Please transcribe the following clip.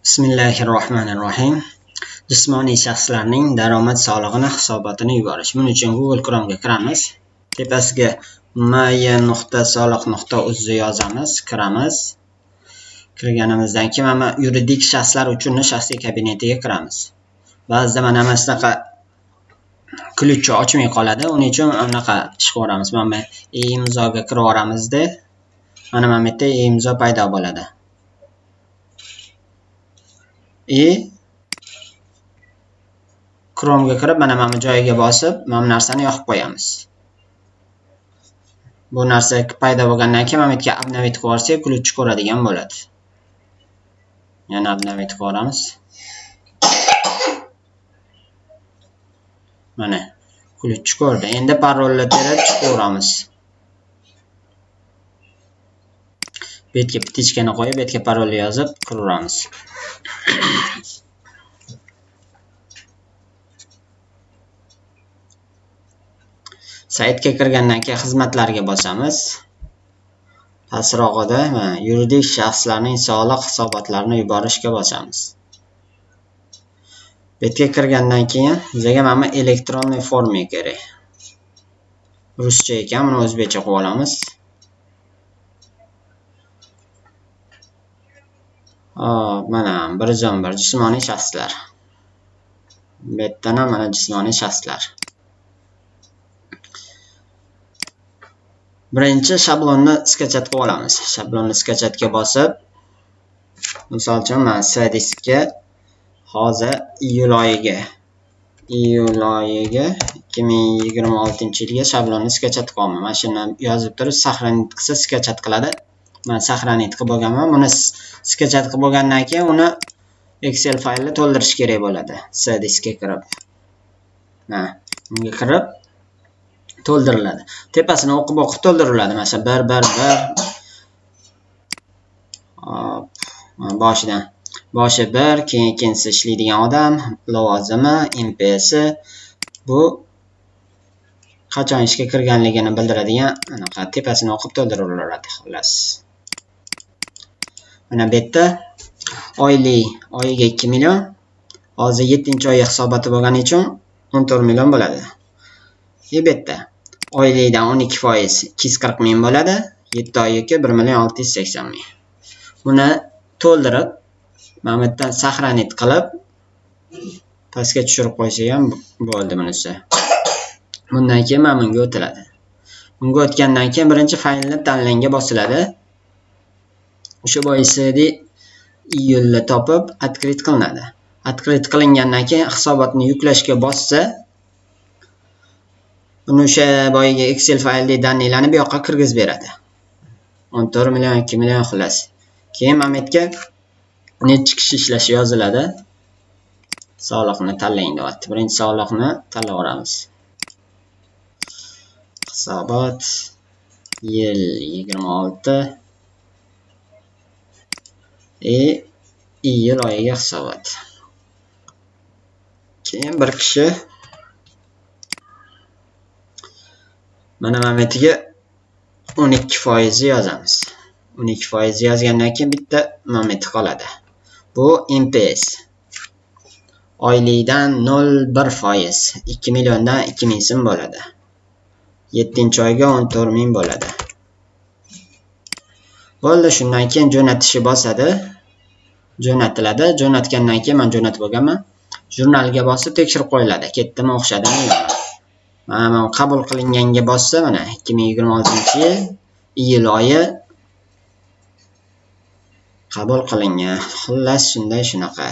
Bismillahirrohmanirrohim. Jismoniy shaxslarning daromad solig'ini hisobotini yuborish. Buning uchun Google Chrome'ga kiramiz. Tepasiga my.soliq.uz yozamiz, kiramiz. Kirganimizdan keyin mana yuridik shaxslar uchun shaxsiy kabinetiga kiramiz. Ba'zida mana shunaqa ключ ochmay qoladi. Uning uchun anaqa ish qilamiz. Mana e-imzoga kirib yuboramizda. Mana bu yerda e-imzo paydo bo'ladi. Chrome'ga kirib mana bu joyiga bosib, mana bu narsani yoqib qo'yamiz. Bu narsa paydo bo'lgandan keyin mana bu yerga обновить qilib yuborsak, ключ ko'radigan bo'ladi. Yana обновить qilib yuboramiz. Mana ключ ko'rdi. Endi parolni terib chiqaveramiz. Bu yerga птичкani qo'yib, bu yerga parolni yozib kiraveramiz. Saytga kirgandan keyin xizmatlarga bosamiz. Pastrog'ida mana yuridik shaxslarning soliq hisobotlarini yuborishga bosamiz. Bu yerga kirgandan keyin bizga mana elektronniy forma kerak. Ruscha ekan, buni o'zbekcha qilib olamiz. Hop, mana 111 jismoniy shaxslar. Bu yerdan ham mana jismoniy shaxslar. Birinchi shablonni skachat qilib olamiz. Shablonni skachatga bosib, misol uchun men C diskga hozir iyul oyiga 2026-yilga shablonni skachat qilaman. Mana shuni yozib turib, saqlanit qilsa skachat qiladi. Men saqlanit qilib bo'lganman. Buni skachat qilib bo'lgandan keyin uni Excel faylni to'ldirish kerak bo'ladi. C diskga kirib. Mana bunga kirib to'ldiriladi. Tepasini o'qib to'ldiriladi. Masalan 1 1 1. Hop, boshidan. Boshi 1, keyin ikkinchisi ishlaydigan odam, lavozimi, MPSi, bu qachon ishga kirganligini bildiradigan anaqa tepasini o'qib to'ldirilaveradi xolos. Mana bu yerda oyiga 2 million, hozir 7-oy hisoboti bo'lgani uchun 14 million bo'ladi. Bu yerda oylikdan 12% 240 ming bo'ladi. 7 oyga 1 million 680 ming. Buni to'ldirib, mana bu yerdan saqlanit qilib pastga tushirib qo'ysak ham bo'ldi bunisi. Bundan keyin mana bunga o'tiladi. Bunga o'tgandan keyin birinchi faylni tanlangga bosiladi. O'sha boisidi iyulni topib открыть qilinadi. Открыть qilingandan keyin hisobotni yuklashga bossa, uni o'sha boyagi Excel fayldagi dannilarni bu yoqqa kirgizib beradi. 14 million, 2 million xullas. Keyin mana bu yerga necha kishi ishlashi yoziladi. Soliqni tanlang deyapti. Birinchi soliqni tanlayveramiz. Hisobot yil 26 iyul oyiga hisobot. Keyin bir kishi mana bu yerga 12% yozamiz. 12% yozgandan keyin bitta moment qoladi. Bu MPS. Oylikdan 0.1%, 2 milliondan 2000 so'm bo'ladi. 7-oyga 14 ming bo'ladi. Bo'ldi, shundan keyin jo'natishni bosadi. Jo'natiladi. Jo'natgandan keyin men jo'natib bo'lganman. Jurnalga bosib tekshirib qo'yiladi. Ketdimi, o'xshadimi, yo'qmi? Mana bu qabul qilinganga bossa, mana 2026-yil iyul oyi qabul qilingan. Xullas shunday shunaqa.